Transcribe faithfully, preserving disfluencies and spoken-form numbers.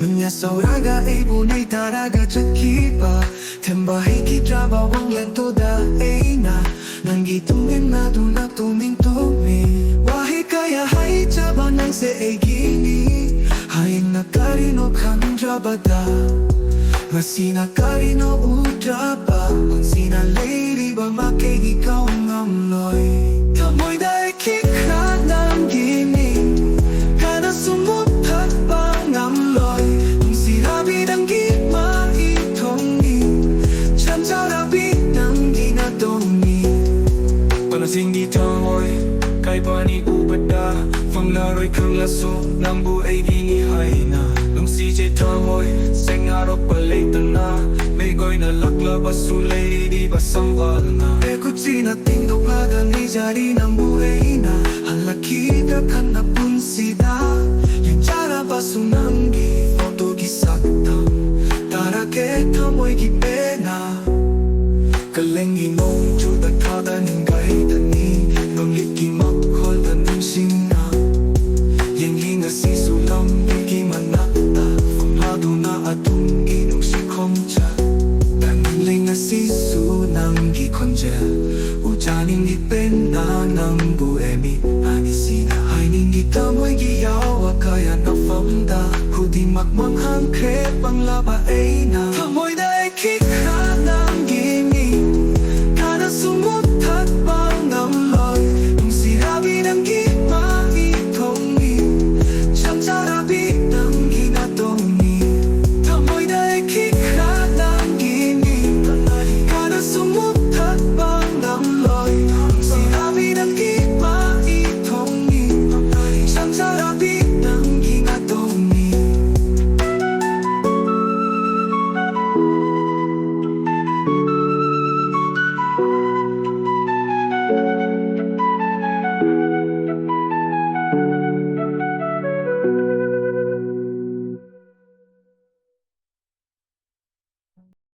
ꯃꯤꯅ ꯁꯧꯔꯒ ꯑꯩꯕꯨ ꯅꯩꯊꯔꯒ ꯆꯠꯈꯤꯕ, ꯊꯦꯝꯕ ꯍꯩꯈꯤꯗ꯭ꯔꯕ ꯋꯥꯡꯂꯦꯟꯗꯨꯗ ꯑꯩꯅ ꯅꯪꯒꯤ ꯇꯨꯡ ꯏꯟꯅꯗꯨꯅ ꯇꯨꯃꯤꯟ ꯇꯨꯝꯃꯤ꯫ ꯋꯥꯍꯩ ꯀꯌꯥ ꯍꯥꯏꯖꯕ ꯅꯪꯁꯦ ꯑꯩꯒꯤꯅꯤ ꯍꯥꯏꯅ ꯀꯔꯤꯅꯣ ꯈꯪꯗ꯭ꯔꯕꯗ, ꯉꯁꯤꯅ ꯀꯔꯤꯅꯣ ꯎꯗ꯭ꯔꯕ ꯄꯨꯟꯁꯤꯅ ꯂꯩꯔꯤꯕ ꯃꯥꯏꯀꯩꯒꯤ ꯀꯥꯎ ꯉꯝꯂꯣꯏ꯫ ꯊꯃꯣꯏꯗ ꯈꯤꯈ꯭ꯔ ꯅꯪꯒꯤ ꯃꯤꯡ ꯀꯅꯥꯁꯨ ꯃꯨꯠꯊꯠꯄ ꯉꯝꯂꯣꯏ꯫ ꯅꯨꯡꯁꯤꯔꯕꯤ ꯅꯪꯒꯤ ꯃꯥꯏꯊꯣꯡꯅꯤ, ꯆꯟꯖꯔꯕꯤ ꯅꯪꯒꯤ ꯅꯥꯇꯣꯟꯅꯤ꯫ ꯄꯅꯁꯤꯡꯒꯤ ꯊꯃꯣꯏ ꯀꯥꯏꯕꯅꯤ ꯎꯕꯗ ꯐꯪꯂꯔꯣꯏ ꯈꯪꯂꯁꯨ ꯅꯪꯕꯨ ꯑꯩꯒꯤꯅꯤ ꯍꯥꯏꯅ ꯅꯨꯡꯁꯤꯖꯩ ꯊꯃꯣꯏ ꯁꯦꯡꯅꯔꯛꯄ ꯂꯩꯇꯅ ꯃꯩꯒꯣꯏꯅ ꯂꯥꯛꯂꯕꯁꯨ ꯂꯩꯔꯤꯕ ꯁꯝꯕꯜꯅ ꯈꯨꯠꯁꯤꯅ ꯇꯤꯡꯊꯣꯛꯂꯒ ꯅꯤꯖꯔꯤ ꯅꯪꯕꯨ ꯑꯩꯅ ꯍꯜꯂꯛꯈꯤꯗ꯭ꯔ ꯈꯟꯅ ꯄꯨꯟꯁꯤꯗ ꯌꯦꯡꯖꯔꯕꯁꯨ ꯅꯪꯒꯤ ꯐꯣꯇꯣꯒꯤ ꯁꯛꯇꯝ ꯇꯥꯔꯛꯀꯦ ꯊꯃꯣꯏꯒꯤ ꯄꯦꯟꯅ꯫ ꯀꯥꯂꯦꯟꯒꯤ ꯅꯣꯡ ꯆꯨꯗ ꯊꯥꯗ ꯅꯤꯡꯒꯥꯏꯗꯅꯤ ꯅꯨꯃꯤꯠꯀꯤ ꯃꯈꯣꯜꯗ ꯅꯤꯡꯁꯤꯡꯅ ꯌꯦꯡꯂꯤ ꯉꯁꯤꯁꯨ ꯂꯝꯕꯤꯒꯤ ꯃꯅꯥꯛꯇ ꯐꯝꯂꯗꯨꯅ ꯑꯗꯨꯝꯒꯤ ꯅꯨꯡꯁꯤ ꯈꯣꯡꯆꯠ ꯇꯥꯅꯤꯡꯂꯤ ꯉꯁꯤꯁꯨ ꯅꯪꯒꯤ ꯈꯣꯟꯖꯦꯜ ꯎꯖꯅꯤꯡꯉꯤ ꯄꯦꯟꯅ ꯅꯪꯕꯨ ꯑꯦꯃꯤ ꯑꯅꯤꯁꯤꯅ ꯍꯥꯏꯅꯤꯡꯉꯤ ꯊꯃꯣꯏꯒꯤ ꯌꯥꯎꯋꯥ ꯀꯌꯥ ꯅꯐꯝꯗ ꯈꯨꯗꯤꯡꯃꯛ ꯃꯥꯡꯍꯟꯈ꯭ꯔꯦ ꯄꯪꯂꯕ ꯑꯩꯅ ꯊꯃꯣꯏꯗ ꯑꯩꯈꯤꯈ꯭ꯔ